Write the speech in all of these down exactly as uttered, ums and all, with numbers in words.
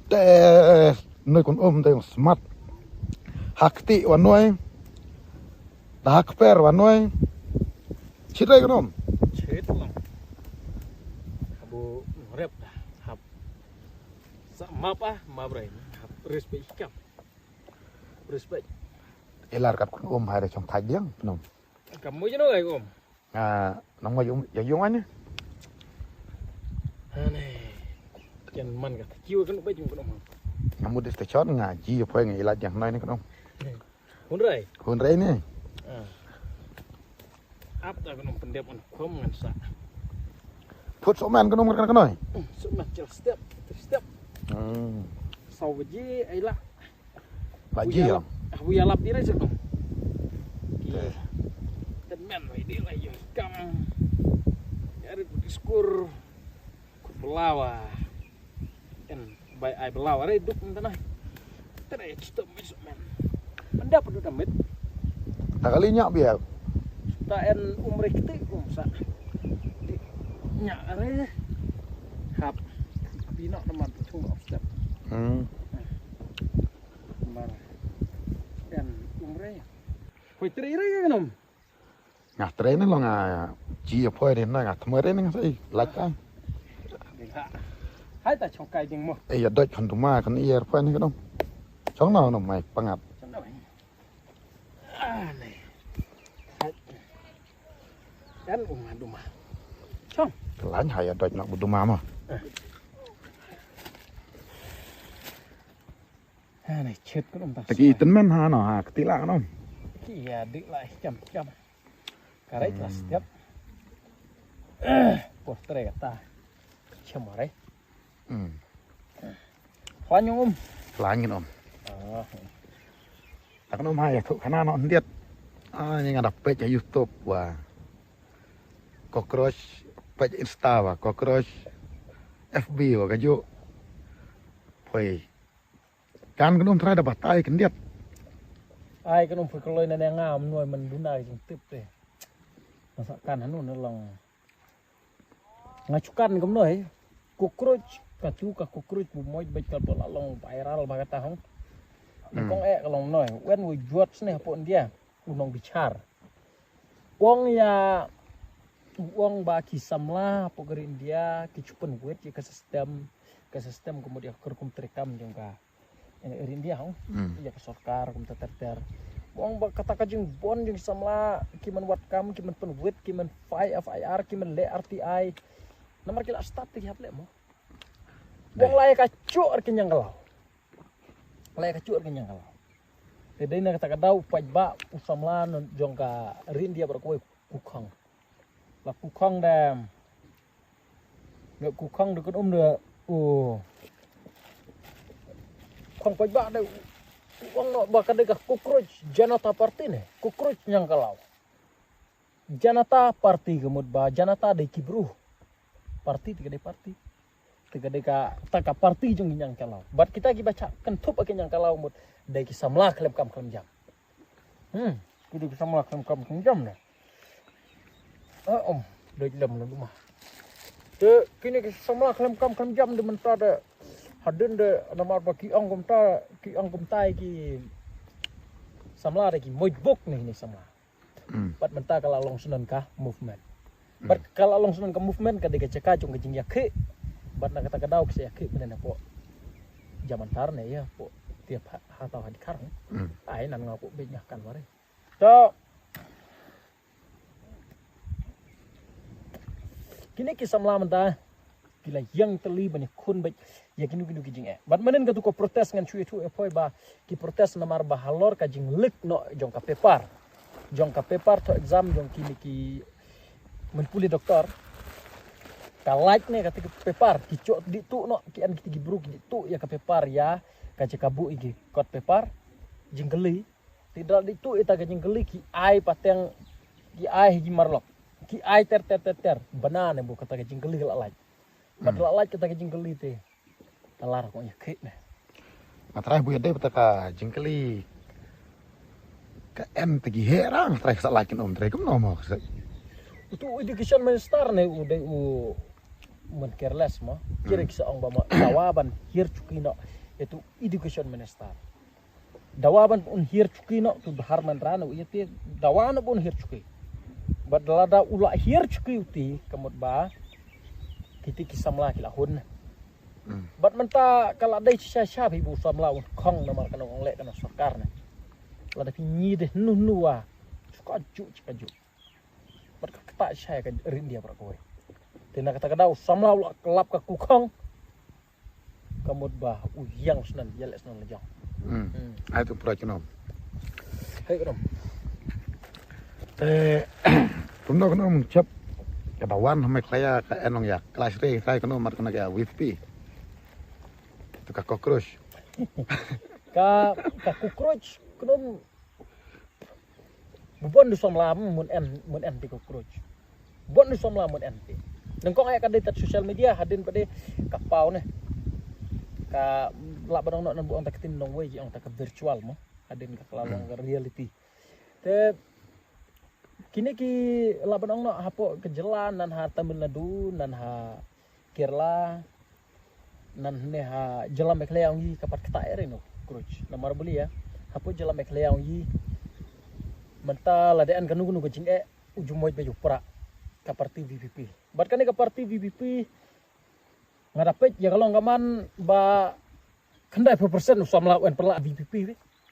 Te noi kun um te smat. Hak ti wa noi. Da hak per wa noi. Chit rai kun um. Chit long. Abu rep da. Hap. Sa map ah map rai. Hap respect ikam. Respect. Elar kat kun um hai re chong thai diang kun um. Kam mo jeno gai um. Ah, nang mo yung yung ani. Ane. Ken man ka kiu kan ba jung kan um. Namu de station nga ji yo poi nga ilat yang noi ni kan um. Hun rai. Hun rai ni. Ah. Ap ta kan um pendep on kom ngan sa. Put so man kan um kan noi. So man chel step. Step. Hmm. Sau ji ai la. Ba ji ya. Abu ya lap diri sik dong. Ki. Ten men wai diri lai yo kam. Ya rit diskur. Kur pelawa. En bai ai pelawa rai duk ntana. Tere chito mai sok men. Mendap duk damit. Tak kali nyak biar. Ta en umre kiti um sa. Di nyak rai. Hap. Bino naman tung of step. Hmm. Mar. Yan umre. Hoi tre re ga nom. Nga tre ne long a ji a poi re na nga thmoi re ne nga sai lak ka. Hai ta chong kai ding mo. E ya doi khon duma kan i er poi ne ka nom. Chong na nom mai pangat. Chong na mai. Ah ne. Hai. Yan um duma. Chong. Lan hai ya doi na bu duma mo. Ha ne chet ko ta. Taki ten men ha no ha ktila no. Ki ya dik la cham cham. Karai klas tiap. Por tre ta. Cham re. Hmm. Hlan yung um. Hlan yung um. Ah. Tak no ma ya tu kana no ndiat. Ah, ni nga da page YouTube wa. Cockroach page Insta wa. Cockroach F B wa kaju. Poi. Kan kynum trai da batai khyndiat. Ai kynum phi kloi na ne nga mnoi man duna jingtip te. Masa kan hanu na long. Nga chukan kumnoi. Cockroach katu ka cockroach bu moj bej kal bola long viral ba kata hong. Kong e ka long mnoi. Wen wu juat sne hapo India. U nong bichar. Wong ya wong ba ki samla hapo gari India ki chupan wet ya ka sistem ka sistem kumut ya ka rukum trikam jong ka. Ri India hong ya ka sorkar kumta ter ter. Wong ba kata ka jingbon jingsamla ki man wat kam ki man pynwit ki man fai F I R ki man leh R T I. Namar ki la start te ki hap leh mo. Wong lai ka chuh ar ki nyang kalau. Lai ka chuh ar ki nyang kalau. Te dei na kata ka dau pait ba u samla jong ka Ri India ba kawei kukhang. Ba kukhang da. Nge ku khang de kun um de u khang poi ba de u ong no ba ka de ka cockroach Janata Party ne cockroach nyang kalau. Janata Party ka mut ba Janata de ki bru. Party te ka de party. Te ka de ka ta ka party jong nyang kalau. Bat kita ki ba cha kan thup ka nyang kalau mut de ki samla khlem kam khlem jam. Hmm, ki dei ki samla khlem kam khlem jam ne. Ah, om, dei lem lem duma. Te kine ki samla khlem kam khlem jam de mynta de hadin de namar ba ki ong kumta, ki ong kumta ki samla de ki moj buk ne ni samla. Hmm. Pat mynta ka la long sunan ka movement. Bad ka la long shnong ka movement ka dei ka jaka jong ka jingïakhih. Bad na kata ka daw ki sa ïakhih mynne na pok jaman tar ne ïa pok tiap ha taw ha dikhar. Ai nan nga pok beit nga kan ware. To kine ki samla mynta ki la ïeng tylli ban ïakhun beit ïa kino kino ki jingeh. Bad mynne katu ka protest ngan shu ïathuh ïa poi ba ki protest namar ba halor ka jinglik noh jong ka paper. Jong ka paper to exam jong kine ki men pule doktor. Ka lait ne kata ka paper ki chok dih tu no ki an kiti ki bru ki dih tu ïa ka paper ïa ka jaka bu ïa ki kot paper. Jingkylli ti dal dih tu ïa ta ka jingkylli ki ai pateng ki ai hi marlok ki ai ter ter ter ter bana ne bu kata ka jingkylli ka la lait. Bad la lait kata ka jingkylli te. Talar ko ïa khit ne. Nga trai bu ïa dei bata ka jingkylli ka em te ki he rang trai ka sa lait kin om trai kum no mo ka sa. Utu education minister ne u dei u men careless mo. Kire ki sa ong ba mo sawa ban hir chuki no. Ïa tu education minister. Dawa ban un hiar chuki noh tu Dharmendra noh ïa te dawa noh ban un hiar chuki. Bad lada u la hiar chuki u ti ka mut ba kiti ki samla ki la hun. Hmm. Bad mynta ka la dei shisha shisha phi ba u samla un khong namar ka nongong leh ka nong sorkar ne. Lada phi ngi dei nu nu wa. Chuka ju chuka ju. Bad ka kata shisha ka ri India para kawei. Te na kata ka daw samla u la ka lap ka kukhong. Ka mut ba u ïang snan ïa leh snan la jong. Hmm. Hmm. Ai tu pura khnum. Hai khnum. Te kumno khnum chap. Ka da wan ha Meghalaya ka en ong ïa clash re trai khnum mat khnum ka V P P. Tu ka cockroach. Ka ka cockroach khnum. Bun du samla mun en mun en ti cockroach. Bun du samla mun en ti. Nang kong ai ka dei tat social media hadin pade ka pau ne. Ka la ba nong no nan bu ong ta ka tin nong wei ong ta ka virtual mo. Hadin ka la long ka reality. Te kini ki la ba nong no hapo ka jylla nan ha Tamil Nadu nan ha Kerala nan ne ha jylla Meghalaya ong yi ka pat kata ere no cockroach. Namar buli ya hapo jylla Meghalaya ong yi mynta la de an kanu kanu ka jing e u ju moj ba ju pra ka parti V P P. Bad kane ka parti V P P nga da pej ya ka long ka man ba khyndai phew percent u samla wen pyrla V P P.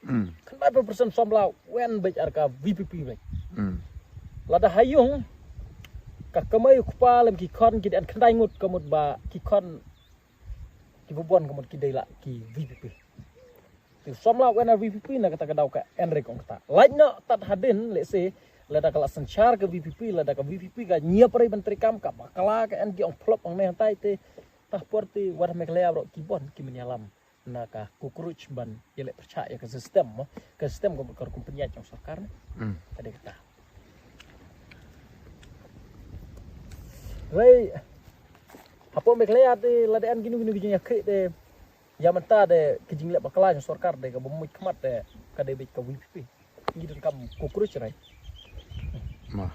Hmm. Khyndai phew percent samla wen bej ar ka V P P bej. Hmm. Lada ha yung ka kamai u kpa lem ki khon ki dei khyndai ngut ka mut ba ki khon ki bubon ka mut ki dei la ki V P P. Te samla wen ar V P P na kata ka daw ka en re kong kata. Lait no tat hadin le se lada ka la sanchar ka V P P lada ka V P P ka nyiap re ban trikam ka bakla ka en ki ong flop ong ne hantai te tah por te war me ka le abro ki bon ki menyalam. Na ka cockroach ban ïa leh pyrchah ïa ka system mo ka system ka ka kum pynïaid jong sorkar ne. Hmm. Ka dei kata. Rei hapo Meghalaya te lada en kinu kinu ki jingïakhih te ïa mynta te ki jingleh bakla jong sorkar te ka bym muid khmat te ka dei beit ka V P P. Ngi donkam cockroach rai. Ma.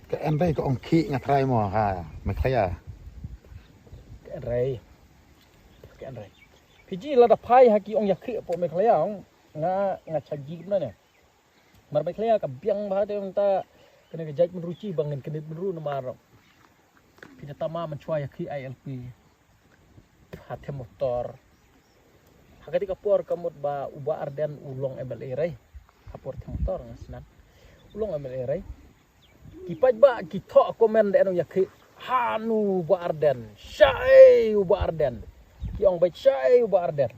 Ka en rai ka ong khih nga trai mo ha Meghalaya. Ka en rai. Ka en rai. Fiji lada phai ha ki ong ïakhih hapo Meghalaya ong nga nga chaji kumna ne. Mar Meghalaya ka biang bha te mynta kane ka jait mynru chi ba ngin kane mynru namar. Phi da tama mynchwa ïakhih I L P. Ha them motor. Ha kati ka por ka mut ba u Bah Ardent u long M L A rei. Ha por them motor nga snan. U long M L A rei. Ki pait ba ki thoh comment da enong ïakhih. Hanu Bah Ardent. Shai u Bah Ardent. Ki ong bait shai u Bah Ardent.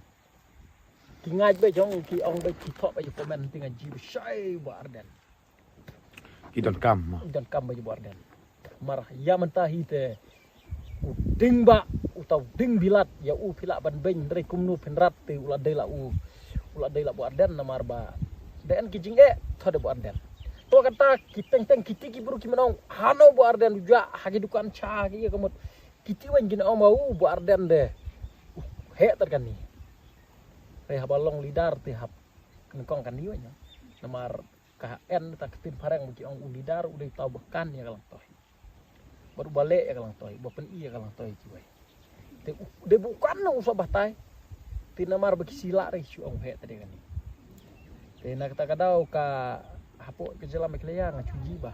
Ki ngait bait jong ki ong bait ki thoh bait comment ti ngait ji bait shai u Bah Ardent. Ki donkam. Ki donkam bait u Bah Ardent. Mar ïa mynta hi te u ding ba u tau ding bilat ïa u phi lah ban beiñ hynrei kumno phin rat te u la dei la u u la dei la Bah Ardent namar ba da en ki jingeh tho da Bah Ardent. To kata ki teng teng kiti ki bru ki mynong hano Bah Ardent u ja ha ki dukan cha ki ïa ka mut kiti wan ki na ong ma u Bah Ardent de. Heh ter kani. Hei haba long leader te hap nyngkong kani wan namar ka en ta ka tin phareng ba ki ong u leader u dei tau ba kan ïa ka lang toh. Bad uba leh ïa ka langtoi, uba pyni ïa ka langtoi kiwei. Te u, dei ba u kan nang u sah batai. Te namar ba ki sila re ki shu ong heh te dei kane. Te na kata ka daw ka hapoh ka jylla Meghalaya nga shu ji ba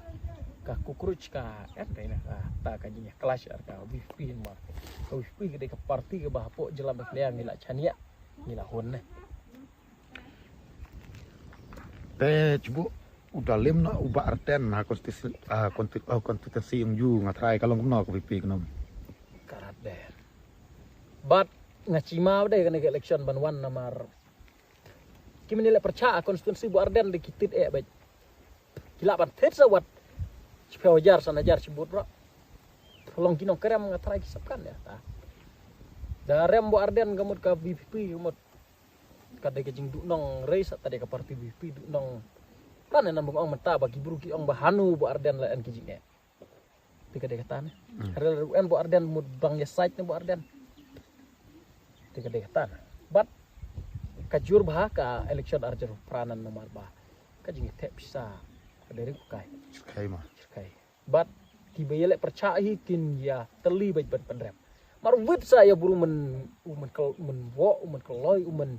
ka cockroach ka en re na kata ka jingïakhlaiñ ar ka V P P namar ka V P P ka dei ka parti kaba hapoh jylla Meghalaya ngi la chaniah ngi la hun ne. Te chubu u da lim na u Bah Ardent ha konstituensi, ah, konsti-, oh, konstituensi ong ju nga trai ka long kumno ka V P P khnum. Karat der. Bad nga chima de kane ka election ban wan namar. Ki mini le percha konstituensi Bah Ardent de ki tit eh bad. Ki lah ban tit sa wat. Chiphe hajar san hajar chibut bro. Long ki nongkrem nga trai ki sap kan ya ta. Da rem Bah Ardent ka mut ka V P P ka mut Ka dei ka jingduhnong rei sa ta dei ka parti V P duhnong. Kan nan bung ong mynta ba ki bru ki ong ba hanu Bah Ardent la en ki jingeh. Te ka dei kata ne. Hmm. Rel ru en Bah Ardent mut bang ïa sait ne Bah Ardent. Te ka dei kata ne. Bad ka jur bha ka election ar jur pranan namar ba ka jingthep pisa ka dei ri kai. Kai ma. Kai. Bad kiba ïaleh pyrchah hi kin ïa tylli bad ban pynrem. Mar wit sa ïa bru men, u men kol, u men wo, u men koloi, u men,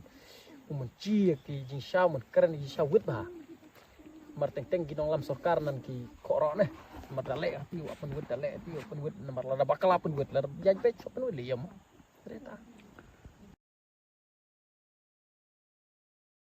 u men chi ki jingsha, u men kren ki jingsha wit bha. Mar teng teng ki nonglam sorkar nan ki khoro ne. Mar da leh ti wa pynwit, da leh ti wa pynwit, namar lada bakla pynwit, lada jaj bej pynwit le ïam. Reta.